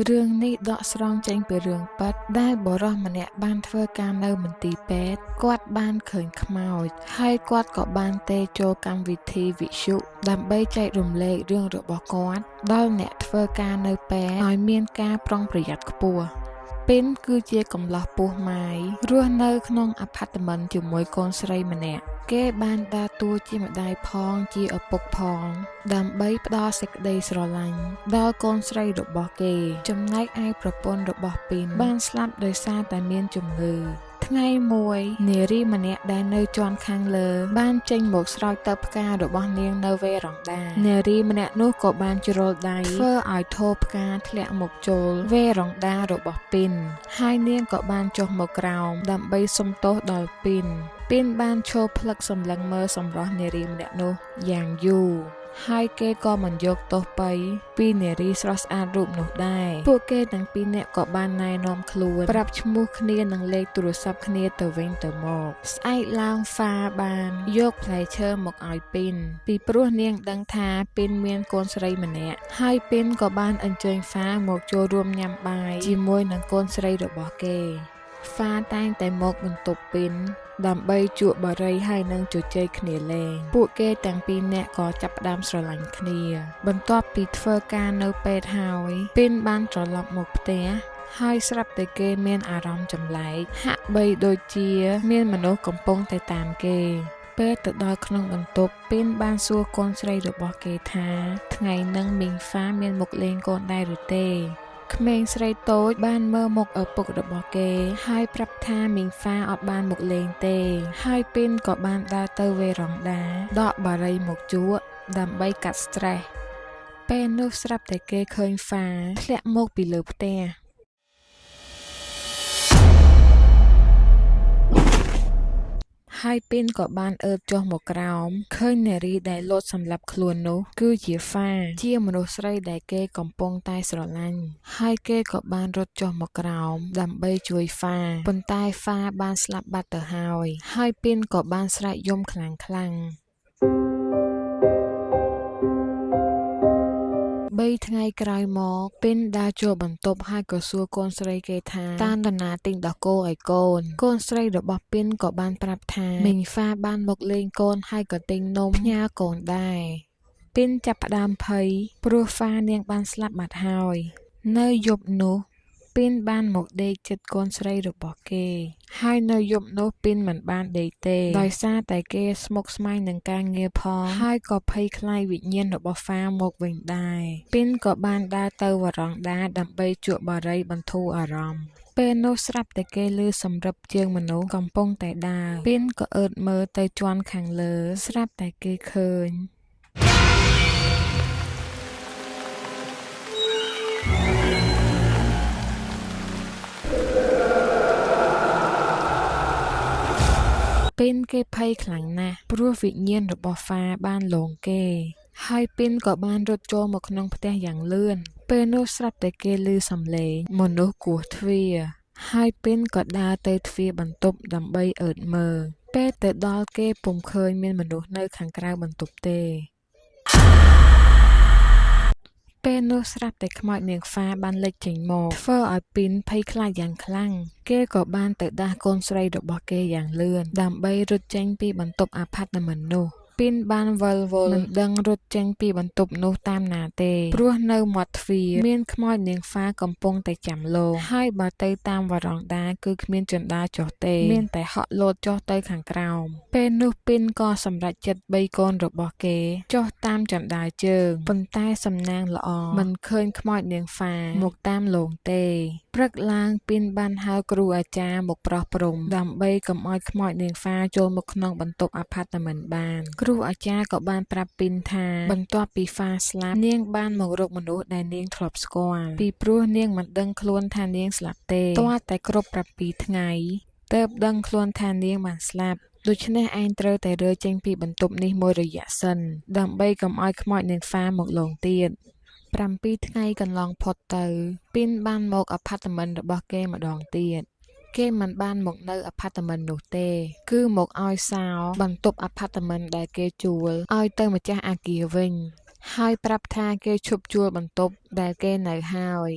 រឿងនេះដកស្រង់ចេញពីរឿងពិតដែលបុរសម្នាក់បានធ្វើការនៅមន្ទីរពេទ្យគាត់បានឃើញខ្មោចហើយគាត់ក៏បានទេចូលកម្មវិធីវិទ្យុដើម្បីចែករំលែករឿងរបស់គាត់ដល់អ្នកធ្វើការនៅពេទ្យឲ្យមានការប្រុងប្រយ័ត្នខ្ពស់ ពីនគឺជាកំឡោះពោះម៉ាយរស់នៅក្នុងអាផាតមិនជាមួយកូនស្រីម្នាក់គេបានដើរតួជាម្ដាយផងជាឪពុកផង ដើម្បីផ្ដល់សេចក្តីស្រឡាញ់ដល់កូនស្រីរបស់គេ ចំណែកឯប្រពន្ធរបស់ពីនបានស្លាប់ដោយសារតែមានជំងឺ ថ្ងៃមួយនារីម្នាក់ដែលនៅជាន់ខាងលើ បានចេញមកស្រោចទឹកផ្ការបស់នាងនៅវេរ៉ង់ដានារីម្នាក់នោះក៏បានជ្រុលដៃធ្វើឲ្យថូផ្កាធ្លាក់មកចូលវេរ៉ង់ដារបស់ពីនហើយនាងក៏បានចុះមកក្រោមដើម្បីសុំទោសដល់ពីនពីនបានឈរផ្លឹកសម្លឹងមើលសម្រស់នារីម្នាក់នោះយ៉ាងយូរហើយគេក៏មិនយកទោសពៃពីនារីស្រស់ស្អាតរូបនោះដែរពួកគេទាំងពីរនាក់ក៏បានណែនាំខ្លួនប្រាប់ឈ្មោះគ្នានិងលេខទូរស័ព្ទគ្នាទៅវិញទៅមកស្អែកឡើងហ្វាបានយកផ្លែឈើមកឲ្យពីនពីព្រោះនាងដឹងថាពីនមានកូនស្រីម្នាក់ហើយពីនក៏បានអញ្ជើញហ្វាមកចូលរួមញ៉ាំបាយជាមួយនឹងកូនស្រីរបស់គេហ្វាតែងតែមកបន្ទប់ពីនដើម្បីជក់បារីហើយនឹងជជែកគ្នាលេងពួកគេទាំងពីរនាក់ក៏ចាប់ផ្ដើមស្រឡាញ់គ្នា បន្ទាប់ពីធ្វើការនៅពេទ្យហើយពីនបានត្រឡប់មកផ្ទះហើយស្រាប់តែគេមានអារម្មណ៍ចម្លែកហាក់បីដូចជាមានមនុស្សកំពុងតែតាមគេពេលទៅដល់ក្នុងបន្ទប់ពីនបានសួរកូនស្រីរបស់គេថាថ្ងៃនឹងមីងហ្វាមានមកលេងកូនដែរឬទេក្មេងស្រីតូចបានមើលមុខឪពុករបស់គេហើយប្រាប់ថាមីងហ្វាអត់បានមកលេងទេហើយពីនក៏បានដើរទៅវេរ៉ង់ដាដកបារីមកជក់ដើម្បីកាត់ stress ពេលនោះស្រាប់តែគេឃើញហ្វាធ្លាក់មកពីលើផ្ទះហើយពីនក៏បានអើបចុះមកក្រោមឃើញនារីដែលលោតសម្លាប់ខ្លួននោះគឺជាហ្វាជាមនុស្សស្រីដែលគេកំពុងតែស្រឡាញ់ហើយគេក៏បានរត់ចុះមកក្រោមដើម្បីជួយហ្វាប៉ុន្តែហ្វាបានស្លាប់បាត់ទៅហើយហើយពីនក៏បានស្រែកយំខ្លាំងៗ3ថ្ងៃក្រោយមកពីនដើរចូលបន្ទប់ហើយក៏សួរកូនស្រីគេថាតានណាទិញដោះគោឲ្យកូនកូនស្រីរបស់ពីនក៏បានប្រាប់ថាមីងហ្វាបានមកលេងកូនហើយក៏ទិញនំផ្ញើកូនដែរពីនចាប់ផ្ដើមភ័យព្រោះហ្វានាងបានស្លាប់បាត់ហើយនៅយប់នោះពីនបានមកដេកចិត្តកូនស្រីរបស់គេហើយនៅយប់នោះពីនមិនបានដេកទេដោយសារតែគេស្មុគស្មាញនឹងការងារផងហើយក៏ភ័យខ្លាចវិញ្ញាណរបស់ហ្វាមកវិញដែរពីនក៏បានដើរទៅវ៉រ៉ង់ដាដើម្បីជក់បារីបន្ធូរអារម្មណ៍ពេលនោះស្រាប់តែគេឮសំរឹបជើងមនុស្សកំពុងតែដើរពីនក៏អើតមើលទៅជាន់ខាងលើស្រាប់តែគេឃើញពីនគេភ័យខ្លាំងណាស់ព្រោះវិញ្ញាណរបស់ហ្វាបានលងគេហើយពីនក៏បានរត់ចូលមកក្នុងផ្ទះយ៉ាងលឿនពេលនោះស្រាប់តែគេឮសំឡេងមនុស្សគោះទ្វារហើយពីនក៏ដើរទៅទ្វារបន្ទប់ដើម្បីអើតមើលពេលទៅដល់គេពុំឃើញមានមនុស្សនៅខាងក្រៅបន្ទប់ទេពេលនោះស្រាប់តែខ្មោចនាងហ្វាបានលេចចេញមកធ្វើឲ្យពីនភ័យខ្លាចយ៉ាងខ្លាំងគេក៏បានទៅដាស់កូនស្រីរបស់គេយ៉ាងលឿនដើម្បីរត់ចេញពីបន្ទប់អាផាតមិននោះពីនបានវិលវល់មិនដឹងរត់ចេញពីបន្ទប់នោះតាមណាទេព្រោះនៅមាត់ទ្វារមានខ្មោចនាងហ្វាកំពុងតែចាំលោកហើយបើទៅតាមវ៉រ៉ង់ដាគឺគ្មានជណ្ដើរចុះទេមានតែហក់លោតចុះទៅខាងក្រោមពេលនោះពីនក៏សម្រេចចិត្តបីកូនរបស់គេចុះតាមជណ្ដើរជើងប៉ុន្តែសំណាងល្អមិនឃើញខ្មោចនាងហ្វាមកតាមលងទេព្រឹកឡើងពីនបានហៅគ្រូអាចារ្យមកប្រោះព្រំដើម្បីកុំឲ្យខ្មោចនាងហ្វាចូលមកក្នុងបន្ទប់អាផាតមិនបានគ្រូអាចារ្យក៏បានប្រាប់ពីនថាបន្ទាប់ពីហ្វាស្លាប់នាងបានមករកមនុស្សដែលនាងធ្លាប់ស្គាល់ពីព្រោះនាងមិនដឹងខ្លួនថានាងស្លាប់ទេទាល់តែគ្រប់7ថ្ងៃទើបដឹងខ្លួនថានាងបានស្លាប់ដូច្នេះឯងត្រូវតែរើចេញពីបន្ទប់នេះមួយរយៈសិនដើម្បីកុំឲ្យខ្មោចនាងហ្វាមកលងទៀត7ថ្ងៃកន្លងផុតទៅពីនបានមកអាផាតមិនរបស់គេម្ដងទៀតគេមិនបានមកនៅអាផាតមិននោះទេគឺមកឲ្យសោបន្ទប់អាផាតមិនដែលគេជួលឲ្យទៅម្ចាស់អាគារវិញហើយប្រាប់ថាគេឈប់ជួលបន្ទប់ដែលគេនៅហើយ